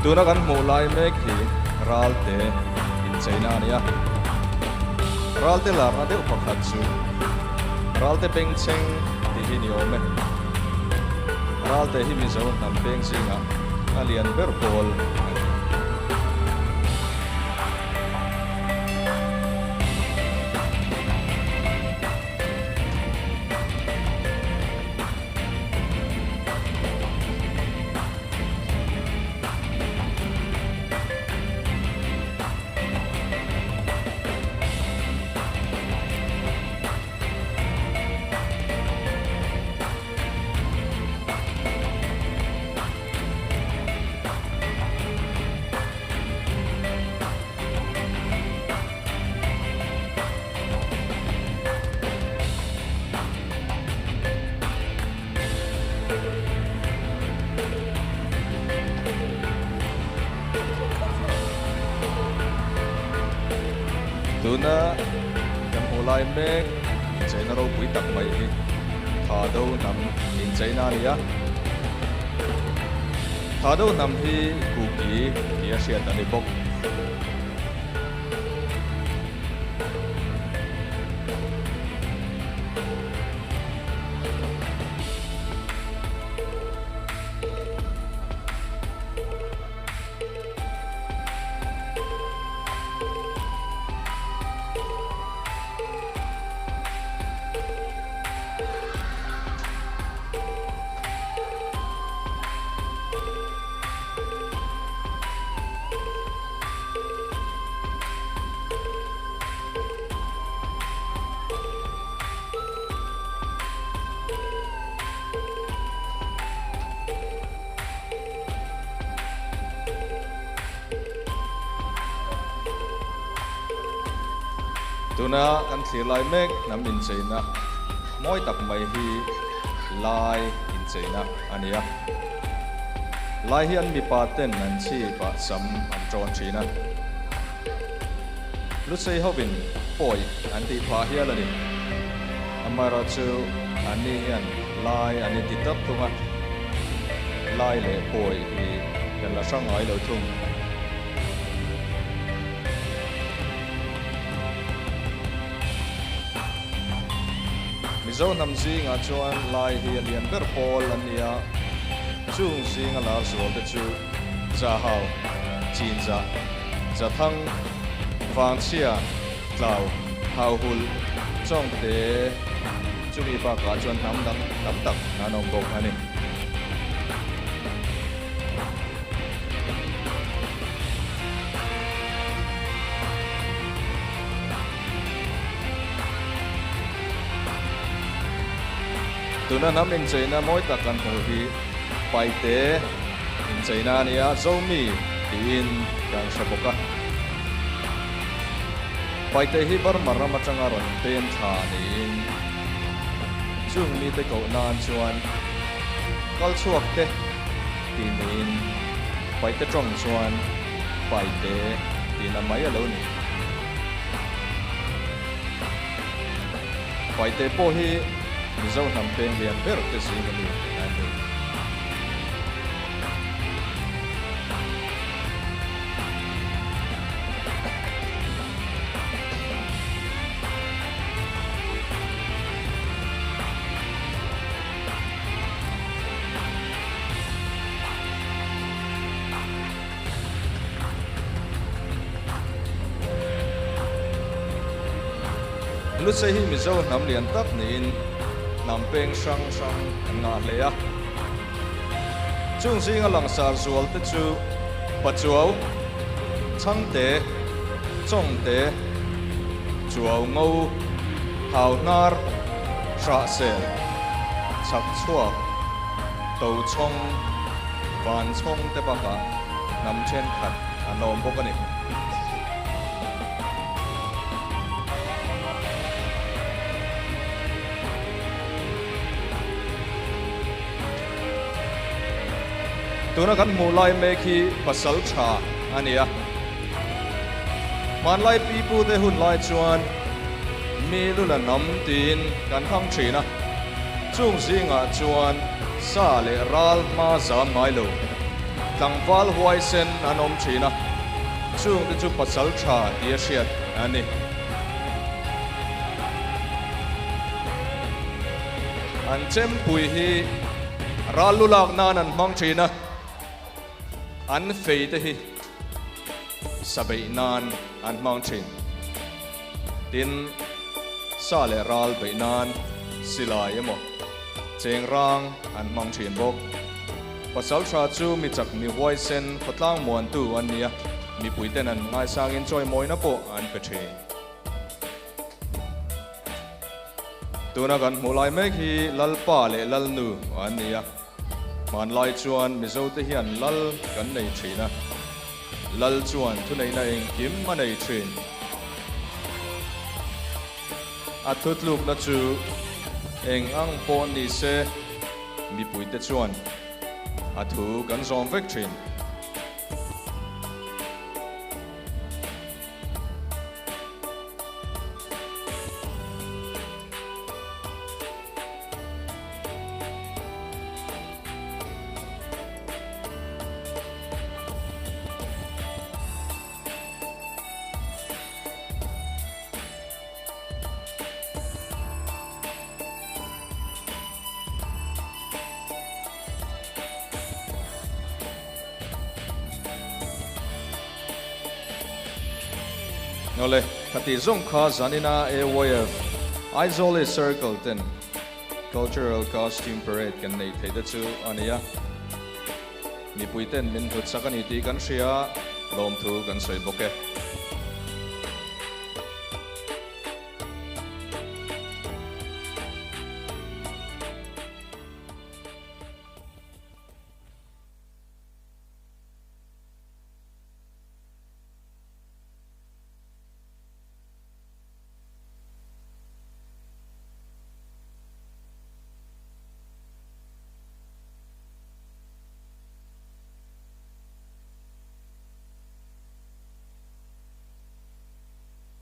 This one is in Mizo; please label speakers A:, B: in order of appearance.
A: Tuna kan hmuh lai mek hi Ralte incheina a ni a. Ralte larna deuh pakhat chu Ralte bengchheng tih hi ni awm e. Ralte hi Mizo hnam peng zingah a lian ber pawl a ni. Tuna kan hmuh lai mek incheina ropui tak mai hi Tha Do hnam incheina a ni a. Tha Do hnam hi Kuki tia hriat a ni bawk. Tuna kan thlir lai mek hnam incheina mawi tak mai hi lai incheina a ni a. Lai hian mipa ten an chhip ah sam an tawn thin a. Lusei hovin pawi an tih phah hial a ni. Amaherawhchu anni hian lai an inti tlat thung a, lai leh pawi hi kan la hrang ngai lo thung. Mizo hnam zingah chuan lai hi a lian ber pawl an ni a, chung zinga lar zual te chu Zahau, Chinzah, Zathang, Vangchhia, Tlau, Hauhulh, Chawngte, chumi bakah chuan hnam dang tam tak an awm bawk a ni. Tuna hnam incheina mawi tak kan hmuh hi Paite incheina a ni a, Zomi tiin kan hre bawk a. Paite hi Burma ram atanga rawn pem thla niin chung mite koh nan chuan kal chhuak te tih niin Paite tawng chuan Paite tihna mai a lo ni. Paite pawh hi Mizo hnam peng lian ber te zing a mi an ni. Lusei hi Mizo hnam lian tak niin hnam peng hrang hrang an ngah hle a. Chung zinga langsar zual te chu Pachuau, Chhangte, Chawngte, Chuau Ngo, Hauhnar, Hrahsel, Chhakchhuak, Tochhawng, Vanchhawng te bakah hnam thenkhat an awm bawk a ni. Tuna kan hmuh lai mek hi pasal tha a ni a. Hmanlai pipute hun lai chuan mi lu la nam tiin kan hmang thin a. Chung zingah chuan sa leh ral hma zam ngai lo. tlangval huaisen an awm thin a, chungte chu pasal tha tia hriat a ni. An chempui hi ral lu lak nan an hmang thin a, an fei te hi sa beih nan an hmang thin. Tin, sa leh ral beih nan silai emaw cheng rang an hmang thin bawk. Pasaltha chu mi chak mi huaisen khawtlang muantu an ni a, mipuiten an ngaisangin chawimawina pawh an pe thin. Tuna kan hmuh lai mek hi Lalpa leh Lalnu an ni a, hmanlai chuan Mizote hian Lal kan nei thin a, Lal chuan thuneihna engkim a nei thin. A thutlukna chu eng ang pawh ni se mipuite chuan a thu kan zawm vek thin. Awle, khati zawng kha zanina AYF Aizawl East Circle ten Cultural Costume Parade kan neih theih te chu a ni a. Mipui ten min hlut sak a ni tih kan hria, lawmthu kan sawi bawk e.